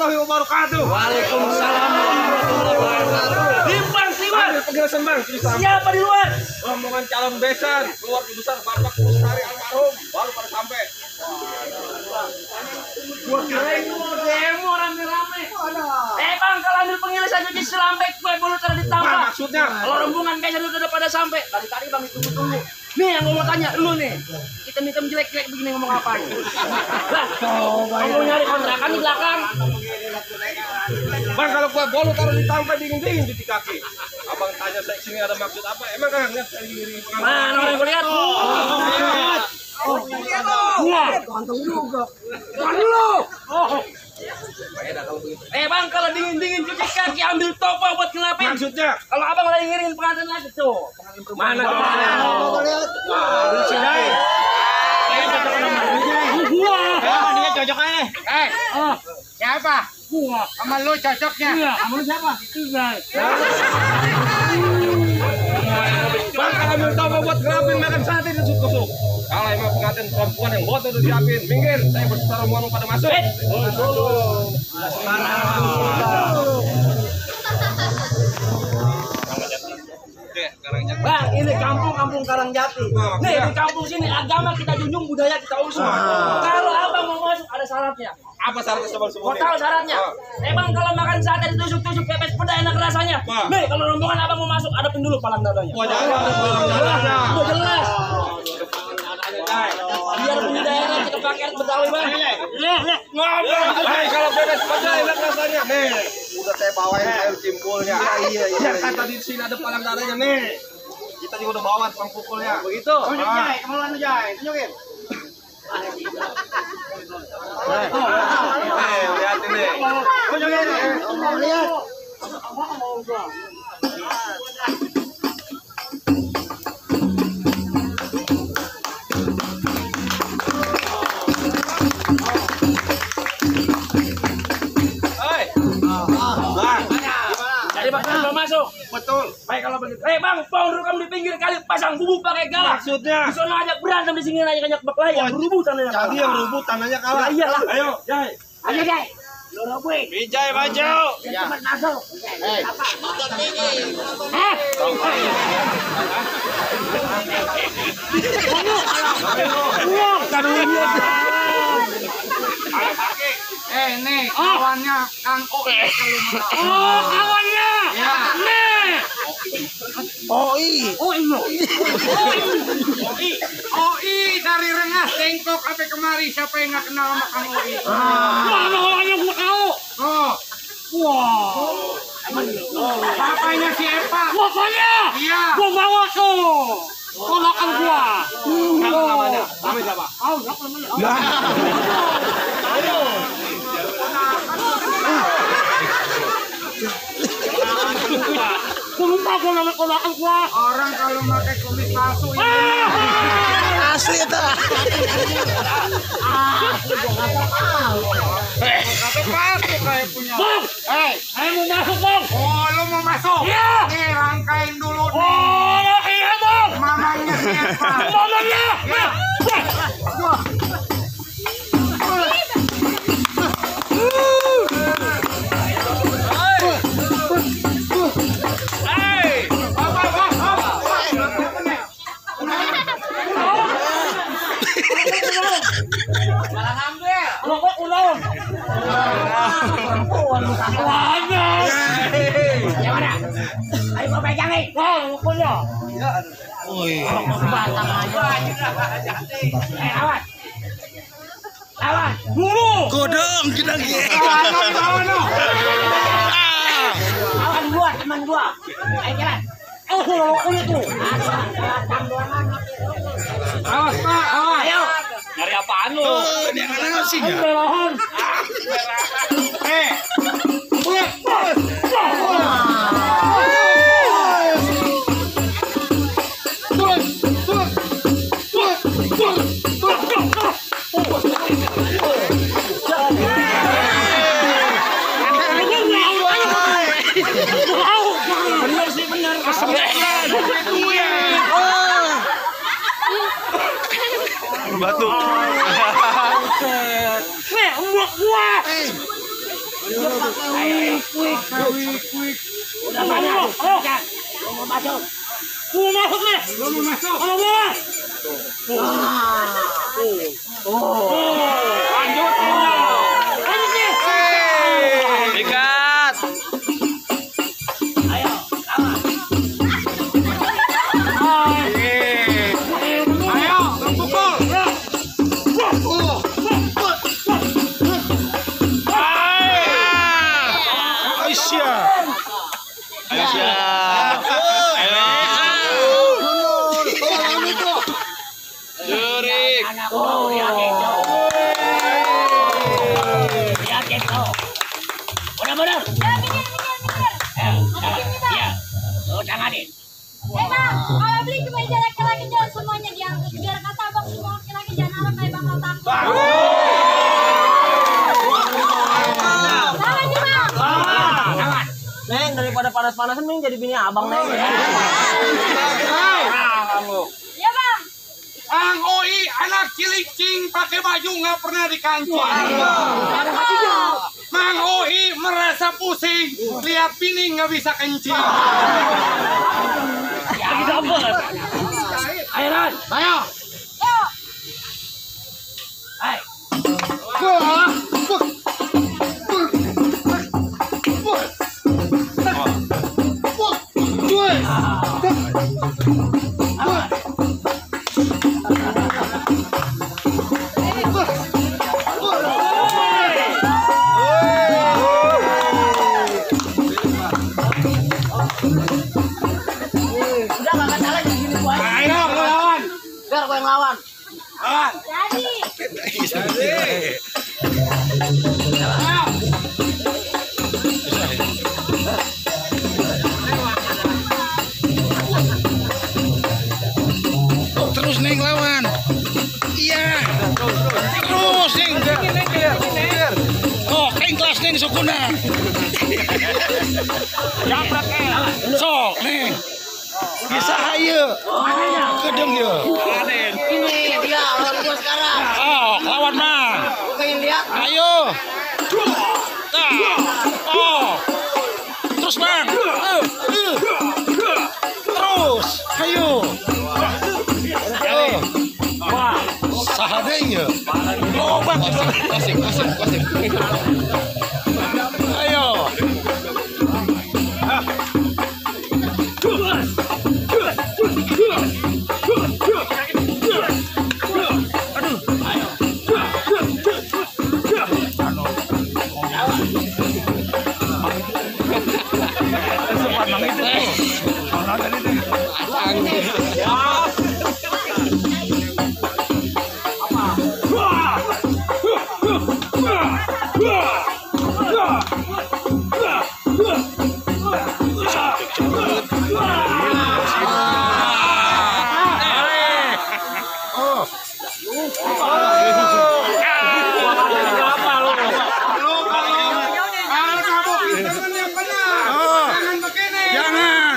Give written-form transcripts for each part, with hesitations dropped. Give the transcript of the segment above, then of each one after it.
warahmatullahi wabarakatuh. Waalaikumsalam warahmatullahi wabarakatuh. Bang, penjelasan bang. Siapa di luar? Rombongan calon besan keluarga besar Bapak Mustari almarhum baru pada sampai. Gua kirain lu mau demo rame-rame. Bang, kalau ambil pengilis aja di Selambek, gue bolu taruh di tambah. Maksudnya? Kalau rombongan besan udah pada sampai. Tadi bang ditunggu-tunggu. Nih yang gue mau tanya, lu nih. Hitam-hitam jelek-jelek begini ngomong apa? Lah, kamu nyari kontrakan di belakang. Bang, kalau gua bolu taruh di tampai dingin-dingin di kaki. Abang tanya saya sini ada maksud apa? Emang kan lihat saya diri pengamal. Mana orang gue lihat? Iya, ganteng juga. Lu. Bang, kalau dingin-dingin cuci kaki ambil topa buat ngelapin. Maksudnya? Kalau abang lagi ngirim pengantin lagi tuh. Mana? Dia cocok aja. Siapa? Gua. Sama lu cocoknya. Iya, sama lu siapa? Bang, kalau ambil topa buat ngelapin makan sate tusuk-tusuk. Kalau emang pengantin perempuan yang botol udah siapin, minggir. Saya berserah rombongan pada masuk. Bang, ini kampung Karangjati. Nih, di kampung sini agama kita junjung, budaya kita usung. Kalau abang mau masuk ada syaratnya. Apa syaratnya semua? Mau tahu syaratnya? Bang, kalau makan sate ditusuk-tusuk pepes peda enak rasanya. Nih, kalau rombongan abang mau masuk adepin dulu palang dadanya. Wah, jangan palang dadanya. Udah jelas. Biar punya daerah kita pakai Betawi, Bang. Hei, kalau pepes peda enak rasanya. Nih, udah saya bawain sayur cimpulnya. Iya. Yang kata di sini ada palang dadanya nih. Kita juga udah bawa tukang pukulnya. Begitu. Tunjuk Jai, kemaluan Jai, tunjukin. Lihat ini. Tunjukin. Lihat. Jadi bakal belum masuk. Betul. Baik kalau begitu. Bang, pohon rukam di pinggir kali pasang bubuk pakai galak. Maksudnya? Di sana aja berantem di sini aja banyak berkelahi. Berebutan aja. Tadi yang rebut tanahnya kalah. Ya iyalah. Ayo, Jai. Ayo, Jai. Lu rebutin. Bijay maju. Cepat masuk. Apa? Nih, kawannya Kang Oi. Kawannya. Ya. Nih. Oi dari Rengas Tengkok sampai kemari, siapa yang nggak kenal sama Kang Oi? Mana orangnya gua tahu. Oh, Wah. bapaknya si Eva. Pokoknya. Iya. Gua bawa tuh. Ponakan gua. Namanya siapa? Lupa gua nama ponakan gua. Orang kalau pakai kumis palsu ini. Asli itu. Kata palsu kayak punya. Bang, ayo mau masuk, Bang. Oh, lu mau masuk? Iya. Nih, rangkain dulu nih. Oh, iya, Bang. Mamangnya si Eva. Mamanya. Ya. Ayo gua pegangin. Wah, pokoknya. Awas. Awas. Godong kita Awan gua, teman gua. Ayo jalan. Kulit tuh. Awas, Pak. Awas. Ayo. Nyari apaan lu? dia kan sih ya. Belahan. Bener sih, bener. Batu. Nih, embuk gua. Quick. Udah mana? Lu mau masuk? Mau masuk nih? Lu mau masuk? Mau mas? Lanjut nih. Ikat. Ayo, kawan. Ayo, pukul. Oh, yakin tuh. Benar-benar. Ya, lu tanganin. Bang, kalau beli kemeja laki-laki jangan semuanya diangkut. Biar kata abang semua laki-laki jangan harap kayak bakal takut. Tangan sih bang. Tangan. Neng, daripada panas-panasan Neng jadi bini abang Neng. Ya bang. Ang Oi anak cilicing pakai baju nggak pernah dikancing. Mang Oi merasa pusing lihat bini nggak bisa kencing. Lagi double. Ayo Ran. Ayo. Yuk. Hai. Udah gak salah jadi gini gua. Ayo lu lawan. Biar gua yang lawan. Lawan. Jadi. Ayo. Terus Neng lawan. Iya. Terus Neng. Oh, kain kelas Neng sukuna. Sok Neng. Bisa ayo. Kedeng ya. Ini dia lawan gua sekarang. Oh, lawan mah. Gua pengen lihat. Ayo. Oh. Terus Bang. Terus. Ayo. Wah. Sahadanya. Oh, Bang. Klasik. Ayo. Kalau kamu pinter yang benar. Jangan begini. Jangan.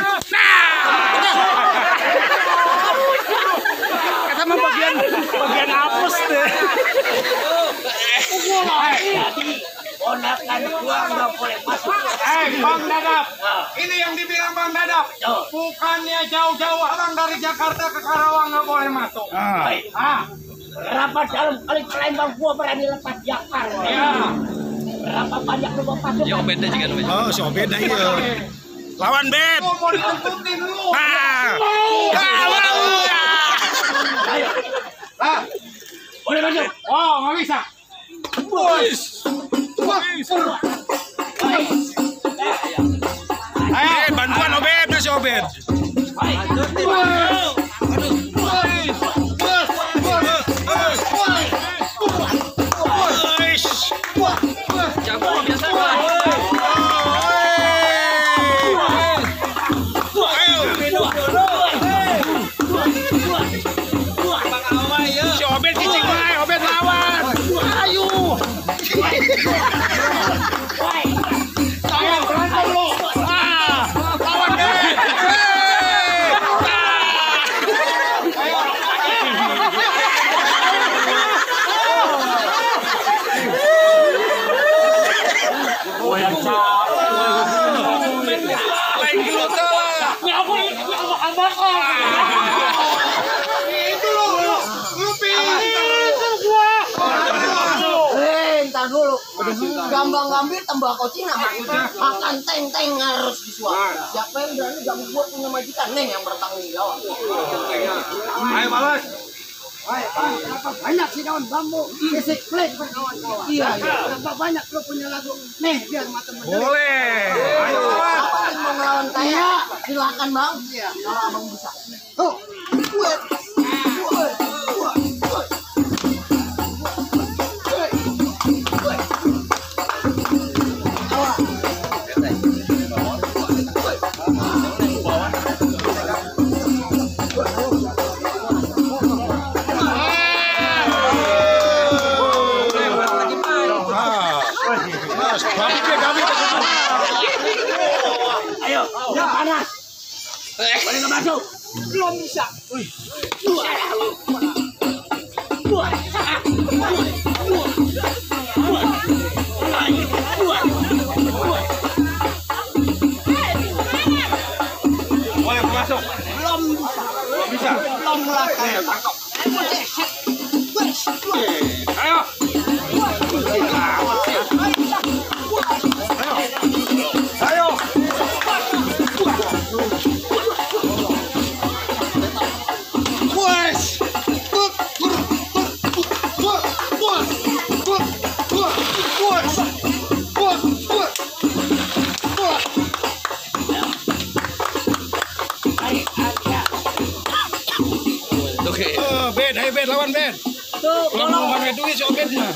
Kata mah bagian apes deh. Ponakan gua nggak boleh masuk. Bang Dadap. Ini yang dibilang Bang Dadap. Bukannya jauh-jauh abang dari Jakarta ke Karawang nggak boleh masuk. Berapa dalam kali Palembang gua berani lepas jakar. Ya. Berapa banyak lu mau masuk? Oh, si Obed dah iya. Lawan Bed. Lu mau dituntutin lu. Boleh masuk. Oh, nggak bisa. Ayo, bantuan Obed, nasi Obed. Si Obed kicing wae, Obed lawan. Ayo. Ayo, berantem lu. Lawan Bed. Lu pinter gua. Ntar dulu. Gambang-gambir tembakau Cina. Makan teng-teng harus disuap. Siapa yang berani ganggu gua punya majikan? Neng yang bertanggung jawab. Ayo balas. Banyak sih kawan bambu, fisik klik kawan-kawan. Iya, berapa banyak lo punya lagu? Nih, biar mata mendelik. Boleh. Ayo. Apa yang mau ngelawan saya? Silakan bang. Kalau abang bisa. Tuh. Ayo, udah panas. Boleh nggak masuk? Belum bisa. Boleh masuk. Belum bisa. Belum melakukan. Tangkap. Ayo. Ayo. Ben, ayo Ben, lawan Ben. Tuh, Kalau mau pakai duit si Obed mah.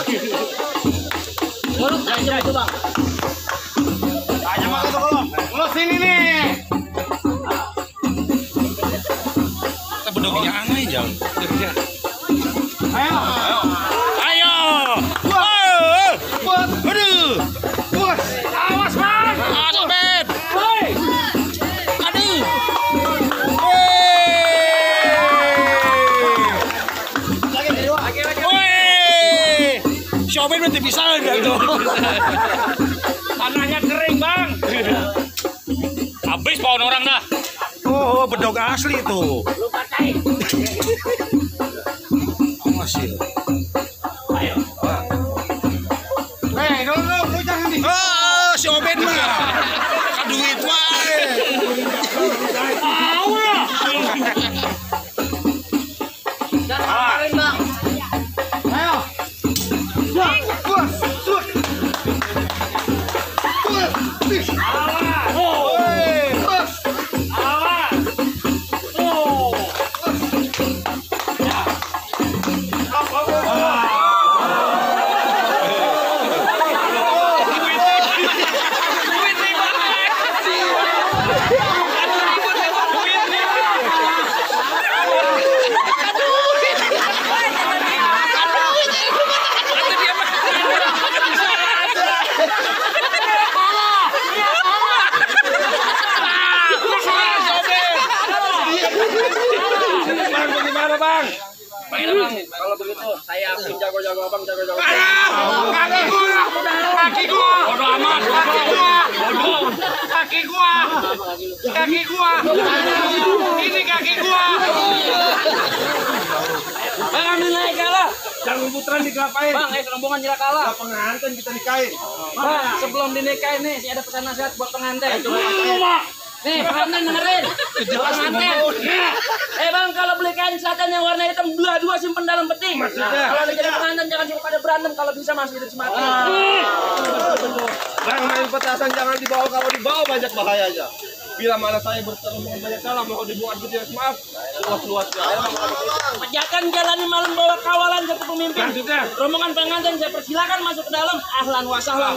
tolong aja itu bang. Tanya mah tuh kalau. Lu sini nih. Kita bedognya aneh jauh. Ayo. Ayo. Aduh. Awas bang. Awas Obed. Hei. Aduh. Si Obed berarti bisa gitu. Tanahnya kering bang. Habis pohon orang dah. Oh, bedog asli itu. Lu pakai. Masih. Hei, lu jangan di. Oh, si Obed mah. Kaduit wae. Dan kemarin bang. Ayo. Bang, bagaimana bang? Kalau begitu, saya akui jago-jago abang, jago-jago. Kaki gua. Kaki gua. Bodo amat. Kaki gua. Kaki gua. Kaki gua. Ini kaki gua. Bang ambil naik kalah. Jangan putaran dikelapain. Bang, rombongan jelas kalah. Kita pengantin kita nikahin. Bang, sebelum dinikahin nih, saya ada pesan nasihat buat pengantin. Nih, pengantin dengerin. Pengantin. Bang, kalau beli kain selatan yang warna hitam, dua simpen dalam peti. Maksudnya? Kalau udah jadi pengantin jangan suka pada berantem, kalau bisa masih hidup semati. Bang, main petasan jangan dibawa, kalau dibawa banyak bahayanya. Bila mana saya berterima banyak salah, mau dibuat video maaf, luas-luasnya. Pejakan jalani malam bawa kawalan satu pemimpin. Maksudnya? Rombongan pengantin saya persilakan masuk ke dalam. Ahlan wa sahlan.